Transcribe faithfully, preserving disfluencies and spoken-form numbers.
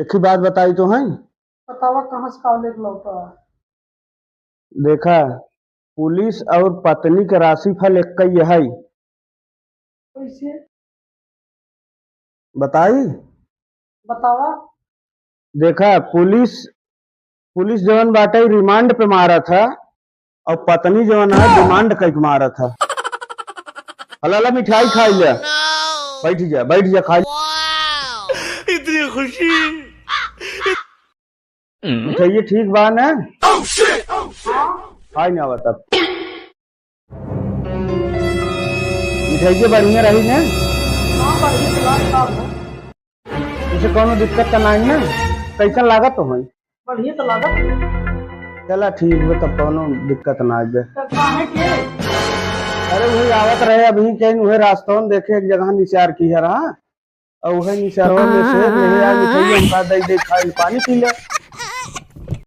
एक ही बात बताई तो है। बतावा, कहाँ से कॉलेज लौटा? देखा, पुलिस और पत्नी के राशिफल एक ही है। कैसे? बताई? बतावा। देखा, पुलिस, पुलिस जवन बाटे, रिमांड पे मारा था, और पत्नी जवन है, डिमांड कई के मारा था। हला, हला, मिठाई खाई जा। बैठ जा, बैठ जा, खाई। इतनी खुशी। मिठाई ठीक बा ना? खाई ना बता। मिठाई के बढ़िया रही ना? हाँ, बढ़िया तो लागत बा। जैसे कौनो दिक्कत तो नहीं ना? कैसन लागत तो है? बढ़िया तो लागत है। चला ठीक बा, तब कौनो दिक्कत ना आवे। तब काहे के? अरे वही आवत रहे अभी के, वही रास्ता में देखे एक जगह निचार की है रहा, और वही निचारवा में से रहे यार मिठाई हमका दे दे खाइल पानी पी ले।